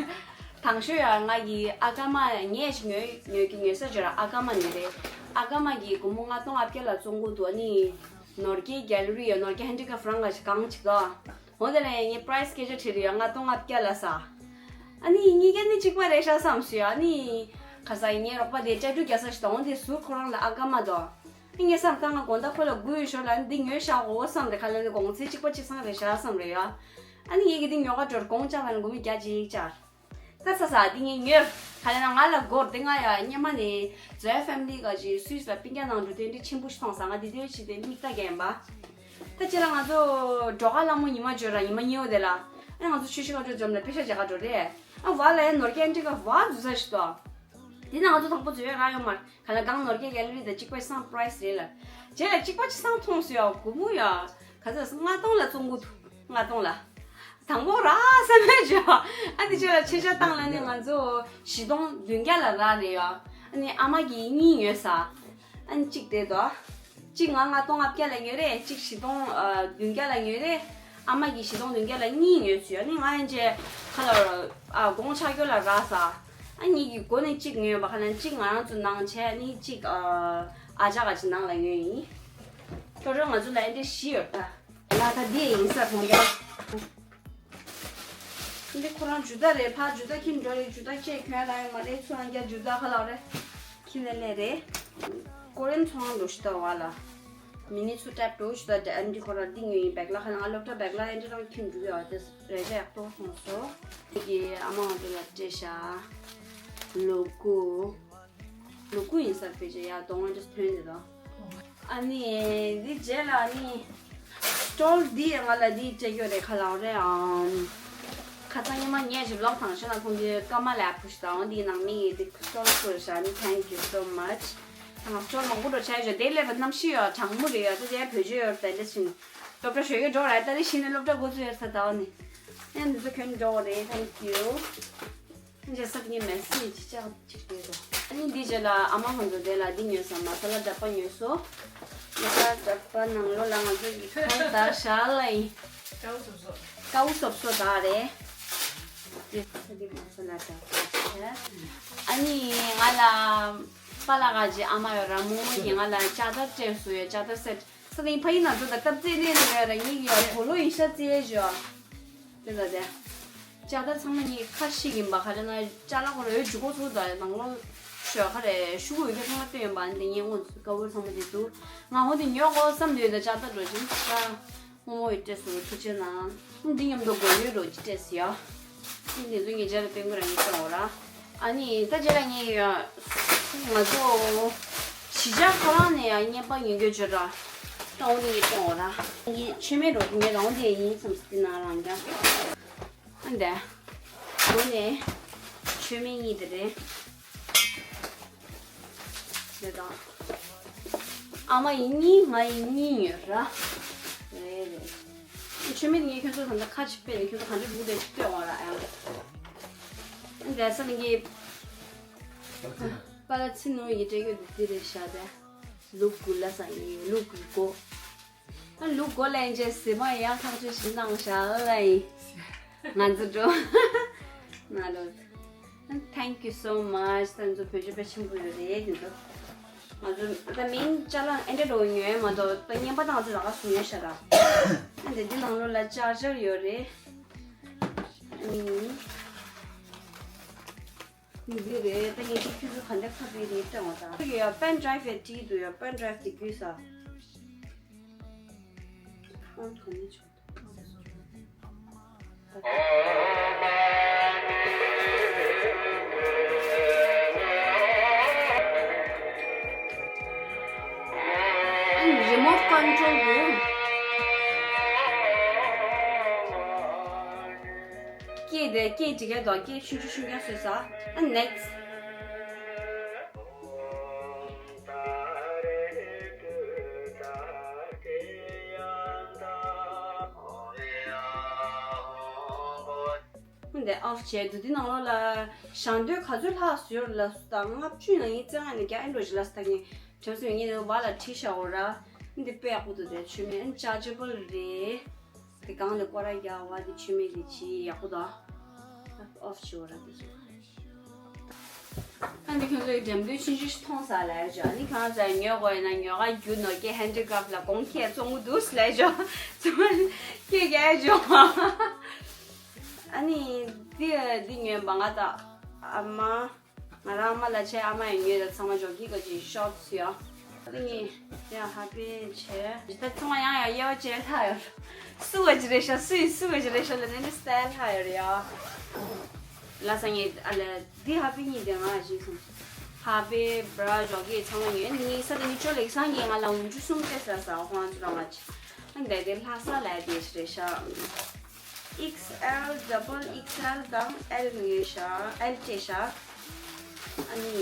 དང་ཤོས་ཡ་ང་གི་ཨ་ཀ་མ་ངས་ཞིག་ཉོས་ཉོས་ཀྱི་ཉོས་ས་ཅོ་ར་ཨ་ཀ་མ་ནི་རེད། ཨ་ཀ་མ་གི་སྒོར་མོ་ལྔ་སྟོང་ལྔ་བརྒྱ་ལ་བཙོང་གི་འདུག་ཨ་ནི་ནོར་གྱི་གེ་ལ་རི་ཡ་ནོར་གྱི་ཧན་ཌི་ཀ་ཕ་རང་ལ་ཞིག་གང་ཅིག་ག་འོ་དེ་ལས་ངས་པ་རའི་སི་སྐད་ཆ་དྲིས་རེད་ཡ། ལྔ་སྟོང་ལྔ་བརྒྱ་ལ་ས། ཨ་ནི་གཉིས་ཀ་ནི་གཅིག་པ་རེད་ཤག་བསམ་སོང་ཡ། ཨ་ནི་ཁ་སང་ངའི་རོགས་པ་དེ་ཀྲ་ཀྲུ་རྒྱ་ས་ཞིག་དང་འོ་དེ་ཟུར་ཁོ་རང་ལ་ཨ་ཀ་མ་དོ། ངས་བསམ་ད་ང་དགོང་དག་ཁོ་ལ་སྒུག་ཡོད་ཞོར་ལ་འདི་ཉོས་བཞག་འོ་བསམ་རེད། ཁ་ལ་ནི་གོང་ཚད་གཅིག་པ་གཅིག་སང་རེད་ཤག་བསམ་རེད་ཡ། ཨ་ནི་ངས་གི་འདི་ཉོ་ག་འགྲོར་དགོང་ལྕགས་ལ་ནི་སྒོར་མོ་བརྒྱ་གཅིག་བཅར། ད་ཚ་ཚ་འདི་ངས་ཉོས། ཁ་ལ་ན་ང་ལ་སྒོར་འདི་ང་ཡ་སྙེ་མ་ནི་ཛོའི་ཕེ་མི་ལི་ག་ཅིག་སུད་སི་ལ་སྤུན་ཀྱག་ནང་འགྲོ་དུས་འདི་ཆེན་པོ་ཞིག་མཐོང་ས། ང་འདི་དུས་ཕྱི་དེ་མིག་ལྟ་རྒྱན་པ། ད་ཅི་ལ་ང་ཚོ་འགྲོ་ག་ལ་མོ་ཉི་མ་འཇོ་ར་ཉི་མ་གཉིས་པོ་དེ་ལ་ཨ་ང་ཚོ་ཆུ་ཤི་ག་འགྲོ་འཛོམས་ལ་པེ་ཤ་རྒྱག་ག་འགྲོ་རེད། ཨ་བ་ལ་ཡ་ནོར་གྱི་ཨན་ཀྲི་ཀ་བ་འཛུལ་ས་ཞིག་ཏོ། དེ་ན་ང་ཚོ་དང་པོ་འཛུལ་ཡ་རག་ཡོད་མ་རེད། ག་ལ་གང་ནོར་གྱི་གེ་ལ་རི་དང་གཅིག་པ་སང་པ་རའི་སི་རེད་ལ། རྗེས་ལ་གཅིག་པ་ཅི་སང་མཐོང་སོང་ཡ། སྒོར་མོ་ཡ་ག་ཚོད་ལྔ་སྟོང་ལ་བཙོང་གི་འདུག་ལྔ་སྟོང་ལ། དང་པོ་རག་བསམ་མེད་བྱོས། ཨ་ནི་ཁྱོད་ལ་ཆེ་ཆ་བཏང་ལ་ནི་ང་ཚོ་བཞི་སྟོང་བདུན་བརྒྱ་ལ་རག་རེད་ཡ། ཨ་ནི་ཨ་མ་གིས་གཉིས་ཉོས་ས། ཨ་ནི་གཅིག་དེ་དོ། གཅིག་ང་ལྔ་སྟོང་ལྔ་བརྒྱ་ལ་ཉོས་རེད། གཅིག་བཞི་སྟོང་ཨ་བདུན་བརྒྱ་ལ་ཉོས་རེད། ཨ་མ་གིས་བཞི་སྟོང་བདུན་བརྒྱ་ལ་གཉིས་ཉོས་ཚུལ། ཨ་ནི་ང་ཡན་ཆད་ཁ་ལ་ཨ་དགོང་ཆ་སྐྱོ་ལ་རག་ས། ཨ་ནི་གི་སྒོ་ནས་གཅིག་ཉོས་པ་ཁ་ན་གཅིག་ང་རང་ཚོ་ནང་བྱས། ཨ་ནི་གཅིག་ཨ་ཨ་ཅག་ག་ཅིག་ནང་ལ་ཉོས་ཡིན། ཁྲོ་ཁྲོ་ང་ཚོ་ལ་ཨེ་འདྲ་བཞི་ཡོད་ད། ལ་ད་འདི་ཡིན་ས་གོང་རྒྱ། འདི་ཁོ་རང་ཇུ་ད་རེད། ཕ་ཇུ་ད་ཁྱིམ་འགྲོ་རེད། ཇུ་ད་ཅེས་གྱོན་ལ་ཡོད་མ་རེད། ཚུར་རང་རྒྱ་ཇུ་ད་ཁ་ལག་རེད། ཁྱི་ལེ་ལེ་རེད། ཀོ་རེན་ཚོང་འགྲོ་ཤི་ད་བ་ལ། མི་ནི་ཚུར་ཏེབ་འགྲོ་ཤི་ད་ཨ་འདི་ཁོ་རང་འདི་ཉོས་ཡིན། བེག་ལ་ཁ་ལ་ང་སློབ་གྲྭ་བེག་ལ་ཨེ་འདྲ་རང་ཁྱིམ་འགྲོ་ཡོད་དེ་རེ་ཞ་ཡག་ཏོ་སོང་སོ། འདི་གི་ཨ་མ་ང་ཚོ་ལ་སྤྲད་ཤ། ལོ་ཀུ། ལུ་གུ་ཡིན་ས་ཕལ་ཆེར་ཡ་གདོང་ཨ་འདྲས་ཐོན་འདི་དང་། ཨ་ནི་འདི་རྗེས་ལ་ཨ་ནི་སི་ཊོལ་འདི་ཡ་ང་ལ་འདི་སྤྲད་ཡོད་རེད། ཁ་ལག་རེད་ཨང་། ཁ་སང་ཉི་མ་ངས་ཇི་བི་ལོག་དང་ཤོད་ན་ཁོང་གི་ཀ་མ་ལ་ཕུ་ཤི་དང་འདི་ནང་མི་ཡི་འདི་སི་ཊོལ་ཁུར་ཤ་ནི། Thank you so much། ང་སི་ཊོལ་མང་པོ་འགྲོ་བྱས་ཡོད། དེ་ལས་པ་གནམ་གཤིས་ཡོད་གྲང་མོ་རེད་ཡོད། ད་དེ་བོད་ཆས་ཡོད་ད་འདི་ཕྱིན་སློབ་གྲྭ་ཞོགས་ཀས་འགྲོ་རེད། ད་དེ་ཕྱིན་ནས་སློབ་གྲྭ་འགོ་ཚུགས་ཡོད་ས་ད་བ་ནི་ཨེ་འདི་ཚོ་གྱོན་འགྲོ་བ་རེད། Thank you། ཁྱེད་ཚོ་ངའི་མེ་སེ་ཇི་ཅིག་ཅིག་སྤྲད་དོ། ཨ་ནི་འདི་རྗེས་ལ་ཨ་མ་ཧོན་དུ་དེ་ལ་འདི་ཉོས་སམ། མ་ས་ལ་ཌབ་པ་ཉོས་སོ། མ་ས་ལ་ཌབ་པ་ནང་ལོགས་ལ་ང་ཚོ་གི་ཁ་ད་ཤ་ལ་ཡིན། ཀའུ་སོབ་སོ་ད་རེད། འདི་ས་འདི་མ་ས་ལ་ཌབ་པ་བྱས། ཨ་ནི་ང་ལ་པ་ལ་ག་ཅི་ཨ་མ་ཡོད་ར་མོ་མོ་ཡིན། ང་ལ་ལྕགས་དར་སྤྲད་སོ་ཡོད། ལྕགས་དར་སེ་ཊི། ས་དེ་ཕ་ཡི་ན་ཚོ་ད་སྟབས་རྩེ་ནས་ན་ཡ་ར་ངེད་ཀྱི་ཡ་གོ་ལོ་ཡིན་ཤ་རྩེ་ཞོ། དེ་ལ་དེ། ལྕགས་དར་ཚང་མ་ངེད་ཁ་ཤིག་ཡིན་པ་ག་རེ་ན་ཅ་ལག་ཁོ་ར་འོད་འཇུག་གོ་ཚུགས་ད་ནང་ལོ་ཤོ་ག་རེ་ཤུ་གུ་ཡོད་ཀྱི་ཚང་མ་སྟོན་ཡོད་པ་འདི་ངེད་ངོ་ཀ་བོར་ཚང་མ་དེ་འདུག་ང་ཧོ་དེ་ཉོ་གོ་བསམ་དུས་ད་ལྕགས་དར་འགྲོ་ཅིང་ས་ངོ་མོ་ཡི་སྤྲད་སོ་ཐུགས་རྗེ་གནང་། འདི་མཉམ་དུ་གོ་ལོའི་རོ་ཅི་སྤྲད་སི་ཡ། འདི་ཚོ་ངེད་ཅག་ལ་སྤྲད་དགོས་ར་ངེད་སྤྲད་འོ་ར། ཨ་ནི་ད་རྗེས་ལ་ངས་ཡ། ང་ཚོ་གཞིས་ཆགས་ཁོ་རང་ནས་ཡ་རྔན་པ་ཉོ་རྒྱུ་བརྗོད་ར། རང་འོ་ནི་ངས་སྤྲད་འོ་ར། ངས་མཆོད་མེ་རོ་ངས་རང་འོ་དེ་ཡིན་བསམ་སི་ན་རང་རྒྱ། ཨ་འདས། འོ་ནས་མཆོད་མེ་གཉིས་དེ་རེད། རེད་དང་། ཨ་མ་ཡིན་གཉིས་ང་ཡིན་གཉིས་ཡོད་ར། རེད་རེད། མཆོད་མེ་ངས་ཁྱོད་ཚོ་ད་ལྟ་ཁ་ཅིག་སྤེལ་ནས་ཁྱོད་ཚོ་ག་འདྲ་འདུག་དེ་ཅིག་ལྟོས་འོང་ར་ཨ། འདས་ས་ནི་ངས། པ་ལ་ཚི་ནུ་ཡི་སྤྲད་ཡོད་འདི་རེད་ཤ་དེ། ལུག་གུ་ལ་ས་ཡི་ལུག་གུ་གོ། ཨ་ལུག་གོ་ལ་ཡིན་ཅེ་སི་མ་ཡང་ཐག་ཆོད་ཞིག་གནང་ཤ་ལ་ཡིན། ང་ཚོ་འགྲོ། ང་འགྲོ། Thank you so much། ད་ང་ཚོ་བོད་ཆས་དཔེ་ཆེན་པོ་ཡོད་རེད་དེ་ཚོ། ང་ཚོ་ད་མིན་ཅ་ལག་ཨེ་འདྲ་འགྲོ་ཉོས་མ་གཏོགས་ད་རྔན་པ་ད་ང་ཚོ་རག་ག་སུ་ཉོས་ཤ་ར། ཨ་འདི་འདི་ནང་ལོགས་ལ་ཅར་ཇར་ཡོད་རེད། ཨ་ནི། འདི་རེད། ད་ངས་ཀྱི་ཁྱོད་ཚོ་ག་འདྲ་ཁ་བའི་རེད་སྤྲད་འོང་ད། ཡ་པེན་ཌ་རའིབ་ཡ་བྲིས་འདུག་ཡ་པེན་ཌ་རའིབ་དེ་དགོས་ས། ཨང་ག་ནས་ཆོག་ད། Remote control དུ། སྐད་དེ་སྐད་འདི་ག་དང་སྐད་ཆུང་ཆུང་ཆུང་ཆུང་བཟོས་ས། ཨ་next། འདི་ཨོཕ་བྱས་འདུག་འདི་ནང་ལོགས་ལ་ཞང་དོད་ག་ཚོད་ལྷག་ཡོད་ལབ་སོང་། ད་ལྔ་བཅུ་ནང་ཡིན་ཙང་ཨ་ནི་རྒྱ་ཨེ་འགྲོ་ཞིག་ལ་ས་ད་ངས་དྲན་སོང་། ངས་འདི་བ་ལ་བྲིས་བཞག་འོ་ར། འདི་དཔེ་ཡག་པོ་འདུག་དེ་མཆོད་མེ་ཨ་ནི་ཅར་ཇེ་བལ་རེད། དེ་གང་ལ་སྐོར་ར་རྒྱག་བ་དེ་མཆོད་མེ་དེ་ཅི་ཡག་པོ་འདུག་ཨོཕ་བྱས་འོ་ར་དེ་ཚོ། ཨ་ནི་ཁྱོད་ཚོའི་འགྲེམས་སྟོན་ཆུང་ཆུང་ཞིག་མཐོང་ས་ལས་ཅོ། ཨ་ནི་གང་ཟེར་ཉོ་དགོས་ཡིན་ན་ཉོ་ག་རྒྱུ་ནོར་སྐྱེ་ཧན་ཌི་ཀྲབ་ལ་གོང་ཁེ་བཙོང་གི་འདུག་ལས་ཅོ། ཚོ་སྐྱེ་རྒྱལ་ཅོ། ཨ་ནི་འདི་འདི་ཉོས་པ་ང་དང་ཨ་མ། ང་རང་ཨ་མ་ལ་བྱས་ཨ་མ་ཡང་ཉོས་ད་ཚང་མ་འཇོག་གི་ག་ཅིག་ཤོར་ཚུལ་ཡ། ཨ་ནི་ཡ་ཧ་པེ་བྱས་ད་ཚང་མ་ཡང་ཡང་དབྱེ་བ་བྱས་ལྷག་ཡོད། སུ་བ་ཅི་རེད་ཤག་སུ་ཡིན་སུ་བ་ཅི་རེད་ཤག་ལ་ནི་ནི་སི་ཊལ་ལྷག་ཡོད་རེད་ཡ། ལ་ས་ངས་ཨ་ལ་འདི་ཧ་པེ་གཉིས་དེ་ང་ཞིག་སོང་། ཧ་པེ་བྲ་འཇོག་གི་ཚང་མ་ཉོས་ནི་ས་དེ་ནི་ཅོ་ལེགས་སང་གི་ང་ལ་འུམ་ཅུ་གསུམ་སྤྲད་ས་ས་ཁོང་ཚོ་རང་ང་ཅི། ཨ་འདི་དེ་ལྷག་ས་ལ་དེ་ཞིག་རེད་ཤག་ཨེག་སི་ཨེལ། ཌབ་བལ་ཨེག་སི་ཨེལ་དང་ཨེལ་ཉོས་ཤག་ཨེལ་སྤྲད་ཤག་ཨ་ནི་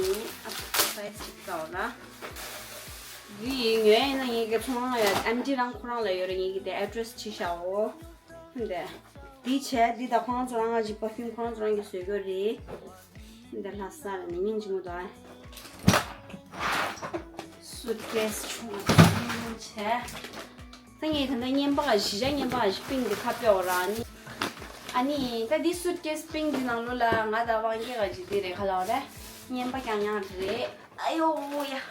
ཨ་ཕོ་སའི་ཛི་གཅིག་ལྟ་བ་ལ། འདི་ཡིན་ཉོས་ཡིན་ན་ངེད་ཀྱི་ཚོང་ལ་ཡ་ཨེམ་ཌི་རང་ཁོ་རང་ལ་ཡོད་རེད། ངེད་ཀྱི་དེ་ཨེ་ཌི་རེ་སི་བྲིས་ཤག་འོ། འདི་འདི་བྱས་འདི་ད་ཁོ་རང་ཚོ་རང་ང་ཅིག་པར་ཕིའུམ་ཁོ་རང་ཚོ་རང་གི་བཟོས་གི་རེད། འདི་ལྷག་ས་ལ་ནི་སྙིང་རྗེ་མོ་དང་། སུཊ་ཀེ་སི་ཆུང་བ་བྱས། ད་ངས་ད་ལྟ་བརྙན་པ་གཞི་བཞག་བརྙན་པ་གཞི་པིང་འདི་ཁ་པེ་འོ་ར་ནི། ཨ་ནི་ད་འདི་སུཊ་ཀེ་སི་པིང་འདི་ནང་ལོགས་ལ་ང་ད་དབང་སྐྱེ་ག་ཅིག་འདི་རེད་ཁ་ལ་འོ་ར། བརྙན་པ་རྐྱང་རྐྱང་རེད། ཨ་ཡོ་ཡ།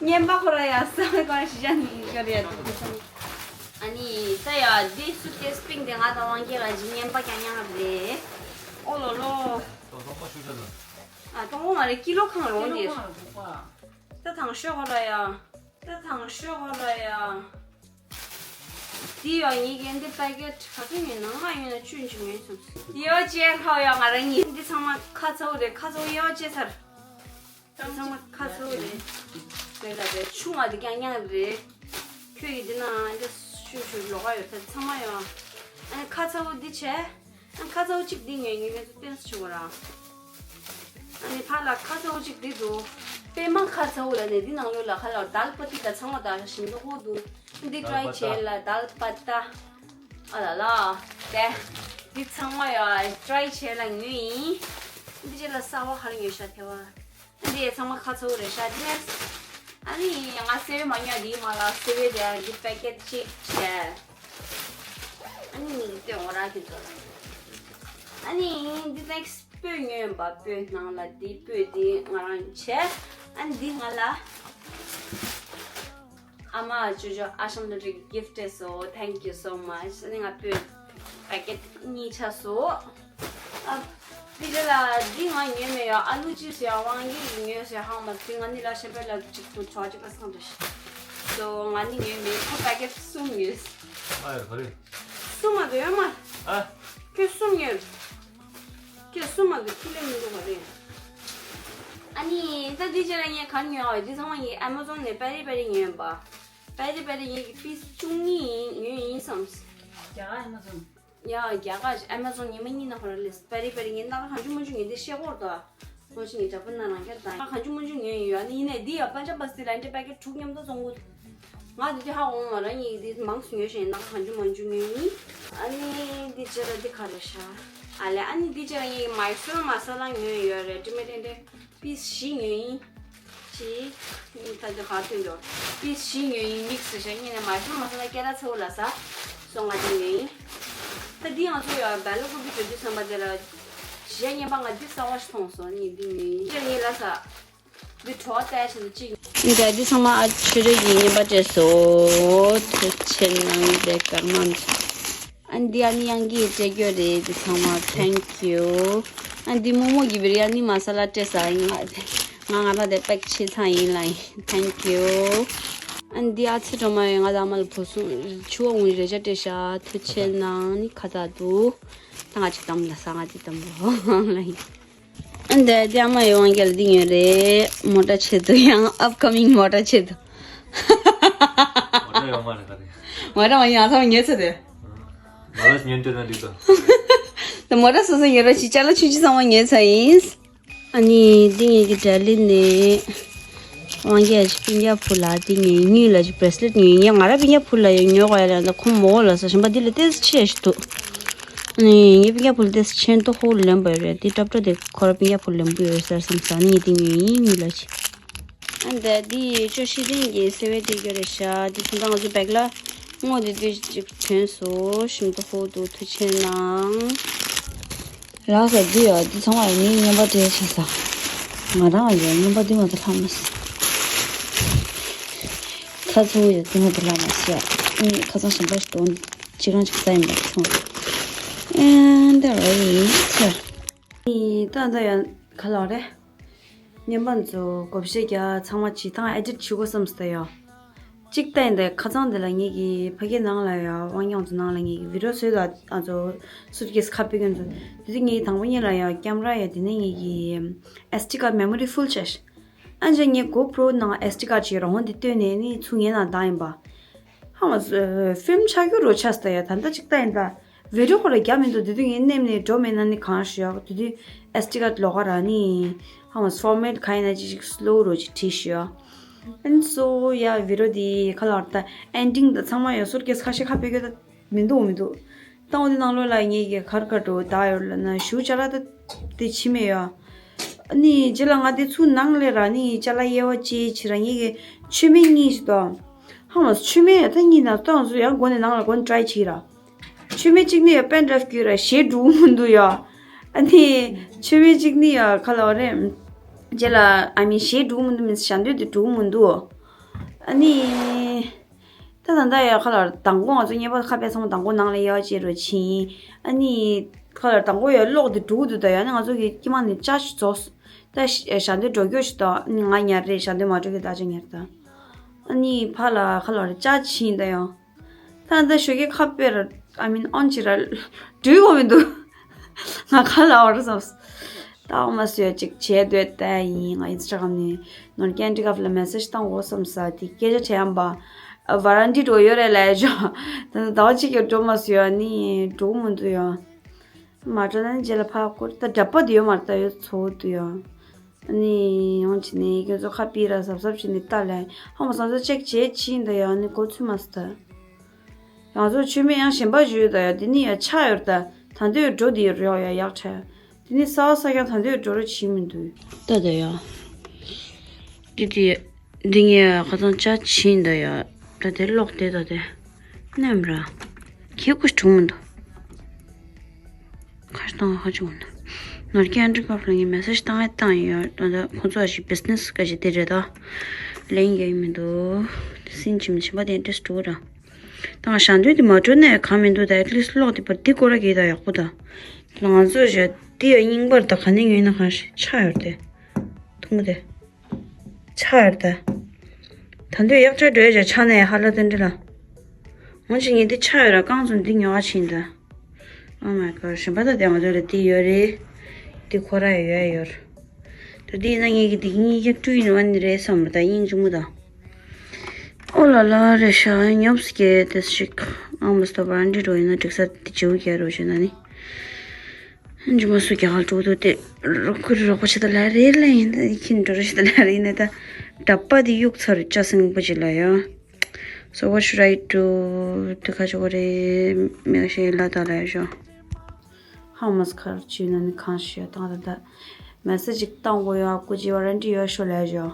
བརྙན་པ་ཁོ་ར་ཡ་ས་མེ་ཀོ་ར་གཞི་བཞག་ནི་ཡོད་རེད། ཨ་ནི་ད་ཡ་འདི་སུཊ་ཀེ་སི་པིང་འདི་ང་ད་དབང་སྐྱེ་ག་ཅིག་བརྙན་པ་རྐྱང་རྐྱང་རེད། ཨོ་ལོ་ལོ། ཨ་གཏོང་གོ་མ་རེད། ཀི་ལོ་གང་རུང་ནི། ད་དང་ཤོས་ཧོ་ར་ཡ། ད་དང་ཤོས་ཧོ་ར་ཡ། འདི་ཡ་ངེད་ཀྱི་འདི་པེ་ཀེ་ཊི་ག་ཚོད་ཡིན་ན་ལྔ་ཡོད་ན་བཅུ་ཡིན་ཅིག་ཡོད་སོང་། ཡོ་ཅེ་ཁའོ་ཡ་ང་རང་ཡིན། འདི་ཚང་མ་ཁ་ཚ་བོ་རེད། ཁ་ཚ་བོ་ཡོ་ཅེ་ཚར། འདི་ཚང་མ་ཁ་ཚ་བོ་རེད། རེད་ད་རེད། ཆུང་བ་འདི་རྐྱང་རྐྱང་རེད། ཁྱོད་ཀྱི་འདི་ན་འདི་ཤུ་ཤུ་ལོག་ག་ཡོད་ཚར་ཚང་མ་ཡོ། ཨ་ནི་ཁ་ཚ་བོ་འདི་བྱས། ཨ་ཁ་ཚ་བོ་གཅིག་འདི་ངས་ངས་ངས་ཚོ་བསྟན་སུ་ཆུ་བ་ར། ཨ་ནི་ཕ་ལ་ཁ་ཚ་བོ་གཅིག་འདི་འདུག་པད་མ་ཁ་ཚ་བོ་ལ་ནས་འདི་ནང་ལོགས་ལ་ཁ་ལ་དཱལ་པ་ཏི་ད་ཚང་མ་ད་ཞིམ་མདོག་པོ་འདུག་འདི་ཀྲའི་བྱས་ལ་དཱལ་པ་ཏ། ཨ་ལ་ལ། དེ། འདི་ཚང་མ་ཡ་ཀྲའི་བྱས་ལ་ཉོས་ཡིན། འདི་རྗེས་ལ་གསར་བ་ཧར་ཉོས་ཤ་ཐེ་བ། འདི་ཚང་མ་ཁ་ཚ་བོ་རེད་ཤ་ཐེ། ཨ་ནི་ང་སེ་བའི་མ་ཉོ་འདི་མ་ལ་སེ་བའི་དེ་འདི་པེ་ཀེ་ཊི་གཅིག་བྱས། ཨ་ནི་མིག་ལྟོས་འོ་ར་གི་འདུག་ཨ་ནི་འདི་ནེག་སི་པོད་ཉོས་པ་པོད་ནང་ལ་འདི་པོད་འདི་ང་རང་བྱས། ཨ་ནི་འདི་ང་ལ་ཨ་མ་ཅོ་ཅོ་ཨ་ཤམ་ལོ་ཏྲི་གིཕ་ཊི་སོ། Thank you so much. ཨ་ནི་ང་པོད་པེ་ཀེ་ཊི་གཉིས་ཆ་སོ། ཨ། འདི་རེད་ལ་འདི་ང་ཉོས་མེད་ཡ། ཨ་ལུ་ཅི་ཟེར་ཡ་དབང་གིས་ཉོས་ཟེར་ཧང་མ་ཟིན། ང་ནི་ལ་ཤ་པེ་ལ་གཅིག་ཏུ་གྲོགས་གཅིག་ལ་སོང་རེད། སོ་ང་ནི་ཉོས་མེད། ཁོ་པེ་ཀེ་ཊི་གསུམ་ཉོས། ཨ་ཡ་ག་རེ། གསུམ་མ་དུ་ཡོད་མ། ཨ། ཁྱོད་གསུམ་ཉོས། ཁྱོད་གསུམ་མ་དུ་ཁྱི་ལས་མི་འདུག་ག་རེ། ཨ་ནི་ད་འདི་རྗེས་ལ་ངས་ག་རེ་ཉོས་ཨ། འདི་ཚང་མ་ངས་ཨེ་མ་ཛོན་ནས་པེ་རི་པེ་རི་ཉོས་ཡིན་པ། པེ་རི་པེ་རི་ངས་ཀྱི་པིས་བཅུ་གཉིས་ཡིན་ཉོས་ཡིན་བསམས། རྒྱ་གར་ཨེ་མ་ཛོན། ཡ་རྒྱ་གར་ཨེ་མ་ཛོན་ཉི་མ་གཉིས་ནང་ཧོ་ར་ལས་པེ་རི་པེ་རི་ངས་སྣ་ཁ་གང་བྱུང་མང་བྱུང་ངས་འདི་ཤེས་སྐོར་དོ། ཁོང་ཞིག་ངས་འདྲ་པོ་ན་རང་སྐྱར་དང་གང་བྱུང་མང་བྱུང་ཉོས་ཡིན་ཡོད། ཨ་ནི་ཡིན་ནའི་འདི་ཡ་པན་ཇ་བ་སི་ལ་འདྲ་པེ་ཀེ་ཊི་དྲུག་མཉམ་དུ་བཙོང་གོ། ང་འདི་དུས་ཧ་གོ་མ་ར་ངས་འདི་མང་སུ་ཉོས་ཤེས་ན་གང་བྱུང་མང་བྱུང་ཉོས་ཡིན། ཨ་ནི་འདི་རྗེས་ལ་འདི་ག་རེ་ཤ། ཨ་ལས་ཨ་ནི་འདི་རྗེས་ལ་ངས་མའི་སུར་མ་ས་ལ་ཉོས་ཡོད་རེད། དྲི་མེད་ཏན་ཏན་པིས་བཞི་ཉོས་ཡིན། ཅི། ད་འདི་ག་ཐོན་འགྲོ། པིས་བཞི་ཉོས་ཡིན། མིག་སི་བྱས་ངས་ནས་མའི་སུར་མ་ས་ལ་སྐད་གྲགས་ཚ་བོ་ལ་ས། སོང་ང་འདི་ཉོས་ཡིན། ད་འདི་ང་ཚོ་ཡོད་བལ་ལོ་ཀུ་པི་འགྲོ་དུས་བསམ་པ་དེ་ལ། གཞས་རྙིང་པ་ང་འདི་གསར་བ་ཞིག་མཐོང་སོང་ངས་འདི་ཉོས་ཡིན། ཅི་ངས་ལ་ས། འདི་བྲོ་བ་བལྟས་བྱས་ཏེ་གཅིག་འདི་འདི་ཚང་མ་ཨ་ཆུ་རེ་ཡིན་ཉིན་པ་སྤྲད་སོ། ཐུགས་ཆེ་གནང་། དེ་ཀར་མ་འདི་ཨ་ནི་འདི་ཨ་ནི་ཡང་གི་སྤྲད་རྒྱུ་རེད། འདི་ཚང་མ་thank you། ཨ་ནི་འདི་རྨོ་མོ་གི་བི་རི་ཡ་ནི་མ་ས་ལ་སྤྲད་ས་ཡིན་ང་ང་ང་ར་དེ་པེག་ཆེ་ཚང་ཡིན་ལ་ཡིན། thank you། ཨ་ནི་འདི་ཨ་ཚེ་སྒྲོལ་མ་ཡོད་ང་ད་མ་ལ་བུ་སུ་ཆུ་བ་འུན་རེ་ཅག་སྤྲད་ཤག་ཐུགས་ཆེ་གནང་། ནི་ཁ་ཐག་འདུག་ད་ང་ཅིག་དམ་ལ་ས་ང་ཅིག་དམ་ལ་ལ་ཡིན། ཨ་འདི་འདི་ཨ་མ་ཡི་དབང་རྒྱལ་འདི་ཉོས་རེད། མོ་ཊ་ཆེད་དུ། ཡང་upcoming མོ་ཊ་ཆེད་དུ། མོ་ཊ་ཡོད་མ་རེད་ག་རེ། མོ་ཊ་མ་ཡིན། ཨ་ཐང་ཉོས་ཚོད་དེ། མོ་ཊ་ཉོས་འདོད་ན་འགྲིག་ད། ད་མོ་ཊ་སོ་སོ་ཉོས་ར་ཅིག་ཅ་ལག་ཆུང་ཆུང་ཚང་མ་ཉོས་ཚར་ཡིན། ཨ་ནི་འདི་ངེད་ཀྱི་ཌལ་ལི་ནས་དབང་རྒྱལ་གྱི་སྤུན་ཀྱག་བུ་ལ་འདི་ངས་ཉོས་ལ་ཅིག་bracelet ཉོས། ངས་ང་ར་སྤུན་ཀྱག་བུ་ལ་ཡང་ཉོ་དགོས་ཡ་ལ་ད་ཁོ་མོ་ལ་ས་ཞིམ་པ་འདི་ལ་ཏོག་ཙམ་ཆེ་ཞིག་འདུག་ཨ་ནི་ངའི་སྤུན་ཀྱག་བུ་ལ་ཏོག་ཙམ་ཆེན་ཏོག་ཧོ་ལེན་པ་རེད། འདི་ཀྲབ་ཀྲོ་དེ་ཁོ་ར་སྤུན་ཀྱག་བུ་ལེན་པོ་ཡོད་ཟེར་བསམ་ས། ཨ་ནི་ངས་འདི་ཉོས་ཡིན། ཉོས་ལ་ཅིག་ཨ་འདི་འདི་ཅོ་ཤེས་ལྡན་གྱི་སེ་བའི་སྟེར་རྒྱུ་རེད་ཤག་འདི་ད་ལྟ་ང་ཚོ་བེག་ལ་སྔོ་དེ་དུས་ཅིག་ཐོན་སོང་། ཞིམ་ཏོག་ཧོ་འདུག་ཐུགས་ཆེ་གནང་། ལགས་སོ། འདི་ཡོད། འདི་ཚང་མ་ཡོད། ངའི་རྔན་པ་སྤྲད་ཆ་ས། ང་རང་ཡོད། རྔན་པ་འདི་མ་གཏོགས་ལྷག་མ་སོང་། ཁ་ཚུགས་ཡོད། འདི་མ་གཏོགས་ལྷག་མ་སོང་། ཨ་ནི་ཁ་ཚང་ཞིམ་པ་ཞིག་འདུག་ཅི་གང་ཅིག་ས་ཡིན་པ་ཚང་མ། ཨེ་འདི་ར་ཡིན་ཚེ། ཨ་ནི་ད་ད་ཡང་ག་ལ་རེད། རྔན་པ་ཚོ་བགོ་བཤའ་རྒྱག་ཚང་མ་བྱེད་སྟངས་ཨེ་ཌིཊ་བྱེད་དགོས་བསམ་སྟེ་ཡོད། གཅིག་ལྟ་ཡིན་ད་ཁ་ཚང་འདི་ལ་ངེད་ཀྱི་ཕ་གིའི་ནང་ལ་ཡ་དབང་རྒྱལ་ཚོ་ནང་ལ་ངེད་ཀྱི་བི་ཌི་ཡོ་བཟོས་ད། ཨ་ཚོ་སུཊ་ཀེས་ཁ་ཕྱེ་མཁན་ཚོ། དེ་དུས་ངེད་ཀྱི་དང་པོ་ཉིད་ལ་ཡ་ཀེམ་ར་ཡ་དེ་ནས་ངེད་ཀྱི་ཨེས་ཌི་ཀར་མེ་མོ་རི་ཧྥུལ་བྱས། ཨ་ཅག་ངས་གོ་པྲོ་ནང་ཨེས་ཌི་ཀར་ཅིག་རང་དབང་དེ་བཏོན་ནས་ནི་ཚུར་ངའི་ནང་བཏང་ཡིན་པ། ཧ་མ་སོ་ཧྥིལམ་ཆགས་རྒྱུ་རོ་ཆགས་སོང་ཡ། ད་ལྟ་ཅིག་ལྟ་ཡིན་ད། བི་ཌི་ཡོ་ཁོ་ར་རྒྱབ་མི་འདུག་དེ་དུས་ངས་མནན་ནས་འགྲོ་མེད་ན་ནི་གང་ཞུ་ཡག་དེ་དུས་ཨེས་ཌི་ཀར་ལོགས་ཀ་ར་ནི་ཧ་མ་ཕོར་མེཊ་ག་ཡིན་ན་ཅིག་ཅིག་སི་ལོ་རོ་ཅིག་བྲིས་ཞུ་ཡ། ཨན་སོ་ཡ་བི་ཌི་ཡོ་དེ་ཁ་ལག་ད་ཨེན་ཌིང་ད་ཚང་མ་ཡ་སུཊ་ཀེས་ཁ་ཤས་ཁ་ཕྱེ་གི་ད་མི་འདུག་མི་འདུག་ད་འོ་དེ་ནང་ལོགས་ལ་ངེད་ཀྱི་གར་གར་འགྲོ་ད་ཡོད་ལ་ན་ཞུ་ཅ་ལག་ད་དེ་ཕྱི་མེད་ཡ། ཨ་ནི་རྗེས་ལ་ང་དེ་ཚུར་ནང་ལས་ར་ནི་ཅ་ལག་དབྱེ་བ་ཕྱེ་ཕྱི་ར་ངེད་ཀྱི་མཆོད་མེ་གཉིས་ཤིག་དང་། ཧ་མ་མཆོད་མེ་ད་གཉིས་ན་ཏང་སུ་ཡང་སྒོ་ནས་ནང་ལ་སྒོ་ནས་ཊྲའི་བྱེད་ར། མཆོད་མེ་གཅིག་ནི་ཡ་པེན་ཌ་རའིབ་བརྒྱུད་ར་ཞེ་དྲུག་མི་འདུག་ཡ། ཨ་ནི་མཆོད་མེ་གཅིག་ནི་ཡ་ཁ་ལ་བ་རེད། རྗེས་ལ་ཨ་མི་ཞེ་དྲུག་མི་འདུག་མི་ཞག་འདོད་དེ་དྲུག་མི་འདུག་ཨ་ནི། ད་ད་ད་ཡ་ཁ་ལ་མདང་དགོང་ང་ཚོ་རྔན་པ་ཁ་ཕྱེ་ཚང་མ་མདང་དགོང་ནང་ལ་དབྱེ་བ་ཕྱེ་རོགས་བྱིན། ཨ་ནི་ཁ་ལ་མདང་དགོང་ཡ་གློག་དེ་དྲུག་འདུག་ད་ཡ་ནི་ང་ཚོ་གི་དཀྱིལ་མ་ནས་ཅ་ཞིག་རྫོགས། ད་ཞག་འདོད་འགྲོ་རྒྱུ་ཞིག་ད་ནི་ང་ཉར་རེད། ཞག་འདོད་མ་འགྲོ་གི་ད་ཅ་ཉར་ད། ཨ་ནི་ཕ་ལ་ཁ་ལ་རེ་ཅ་ཕྱིན་ད་ཡང་། ད་ད་ཞོགས་ཀས་ཁ་དཔེ་ར་ཨ་མིན་ཨོན་ཅི་ར་འགྲུལ་གོ་མི་འདུག་ང་ཁ་ལ་བར་སོང་། ད་འོ་མ་སུ་ཡ་ཅིག་བྱས་སྡོད་ད་ཡིན། ང་ཨིན་སི་ཊ་གྷ་རམ་ནས་ནོར་ཀན་ཌི་ཀབ་ལ་མེ་སེ་ཇི་བཏང་འོ་བསམ་ས་དེ་སྐད་ཆ་དྲན་པ། ཝ་རན་ཊི་འགྲོ་ཡོད་རེད་ལབ་ཞོག་ད་ཟླ་བ་གཅིག་ཡོད་འགྲོ་མ་སུ་ཡ་ནི་འགྲོ་གི་མི་འདུག་ཡ། མ་འགྲོ་ན་ནི་རྗེས་ལ་ཕར་སྐོར་ད་འདྲ་པོ་དེ་ཡོད་མ་རེད། ད་ཡོད་ཚོ་དུ་ཡ། ཨ་ནི་ཡོང་བྱས་ནས་ཁྱོད་ཚོ་ཁ་པི་ར་གཟབ་གཟབ་བྱས་ནས་ལྟ་ལ། ཧ་མ་སང་ཚོ་ཅེག་བྱས་ཕྱིན་ད་ཡ་ནི་གོ་ཚུལ་མ་སོང་ད། ང་ཚོ་མཆོད་མེ་ཡང་གཞན་པ་བཞུས་ད་ཡ། དེ་ནི་ཡ་ཆག་ཡོད་ད། ད་འདོད་འགྲོ་དེ་ཡོད་རེད་ཡ་ཡག་ཆ། དེ་ནི་ས་བ་ས་ཀྱང་ད་འདོད་འགྲོ་རོགས་བྱེད་མི་འདུག་ད་ད་ཡ། དེ་དེ། འདི་ངས་ཁ་སང་ཅ་ཕྱིན་ད་ཡ། ད་དེ་ལོག་དེ་ད་དེ། ནམ་ར། ཁྱེད་ཀུ་གྲུང་མི་འདུག་ཁ་སང་ཁ་ཆུང་མི་འདུག་ནོར་ཀན་ཌི་ཀབ་ལ་ངས་མེ་སེ་ཇི་བཏང་ཡ་བཏང་ཡོད། ད་ད་ཁོ་ཚོ་ཞིག་བི་ཛི་ནེ་སི་ག་ཞིག་དེ་རེད་ད། ལན་རྒྱག་ཡི་མི་འདུག་སིན་ཆིམ་ཆིམ་པ་དེ་ཨིན་ཊི་རེ་སི་འགྲོ་ར། ད་ང་ཞག་འདོད་དེ་མ་འགྲོ་ནས་གང་མི་འདུག་ད་ཨེ་ཊི་ལི་སི་ཊི་ལོག་དེ་པར་འདི་སྐོར་ར་གི་ད་ཡག་པོ་ད། ང་ཚོ་ཞག་དེ་ཡ་རྙིང་པར་ད་ག་ནས་ཉོས་ན་གང་ཞིག་ཆག་ཡོད་དེ། ཐུང་མོ་དེ། ཆག་ཡོད་ད། ད་འདོད་ཡག་ཆ་འགྲོ་ཡ་ཆག་ནས་ཧ་ལ་དེ་འདྲ་ལ། འོན་ཅི་ངས་འདི་ཆག་ཡོད་ར་རྐང་ཚོ་འདི་ཉོ་བ་ཕྱིན་ད། Oh my god། གཞན་པ་ད་དེ་ང་ཚོ་ལ་འདི་ཡོད་རེད། འདི་ཁོ་ར་ཡོད་ཡོད། ད་འདི་ཡིན་ན་ངས་ཀྱི་འདི་གཉིས་ཀྱི་ཀྲུ་ཡིན་བ་ནི་རེད་བསམ་ར་ད་སྙིང་རྗེ་མོ་ད། ཨོ་ལ་ལ་རེ་ཤ་ཉོབ་སི་ཀེ་དེ་ཞིག་ཨང་མ་སྟོ་བར་འདི་རོ་ཡིན་ན་འགྲིག་ས་དེ་བྱེའུ་རྒྱ་རོ་བྱེད་ན་ནི། འཇུ་མ་སུ་རྒྱ་གར་འགྲོ་འདུག་སྟེ། རོགས་ཁུར་རོགས་པ་བྱེད་ད་ལ་རེད་ལ་ཡིན་ད་ཁྱིན་འགྲོ་རོགས་བྱེད་ད་ལ་རེད་ཡིན་ད། འདྲ་པ་དེ་གཡུག་ཚར་ཅ་སེང་པོ་བྱེད་ལ་ཡ། So what should I do? དེ་ཁ་ཆོ་ག་རེད། མེག་ཤེ་ལ་ད་ལ་ཡ་ཤོ། ཧ་མ་སི་ཁར་ཆུ་ན་ནི་གང་ཤེས་ཡ་ད་ད་ད། མེ་སེ་ཇི་བཏང་དགོས་ཡ་ཀུ་ཅི་ཝ་རན་ཊི་ཡོད་ཤོ་ལ་ཡ་ཤོ།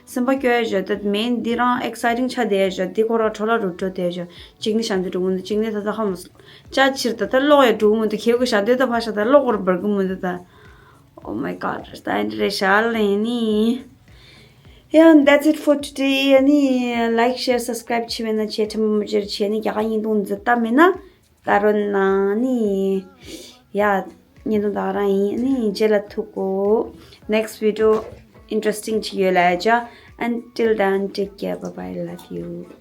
སེམས་པ་སྐྱོ་ཡ་བྱོས་ཏེ་མེན་འདི་རང་ཨེག་སའི་ཊིང་ཆགས་བསྡད་ཡ་བྱོས། འདི་ཁོ་རང་འཕྲོ་བརླག་རུ་འགྲོ་བསྡད་ཡ་བྱོས། གཅིག་ནི་ཞབས་འདྲེན་འགྲོ་གི་མི་འདུག་གཅིག་ནི་ད་ལྟ་ཧ་མ་སོང་། ཅ་ཕྱིར་ད་ལྟ་གློག་ཡ་འགྲོ་གི་མི་འདུག་ཁྱེད་ཀྱི་ཞབས་འདྲེན་ད་ཕར་ཞབས་ད་གློག་གོར་འབར་གི་མི་འདུག་ད། Oh my god། ད་འདི་རེད་ཤག་ལེ་ནི། Yeah, that's it for today. ཨ་ནི་like, share, subscribe བྱེད་མེད་ན་བྱེད། ཁྲམ་མ་བྱེད་བྱེད་ནི་རྒྱ་གར་བརྙན་ཐུང་འཛུལ་ལྟ་མེད་ན། ད་རོ་ན་ནི། ཡ། ཉིན་དུ་ད་རང་ཡིན་ནི་རྗེས་ལ་ཐུག་གོ Next video interesting ཅིག་ཡོད་ལ་ཡ་ཅ། Until then, take care, bye bye, love you.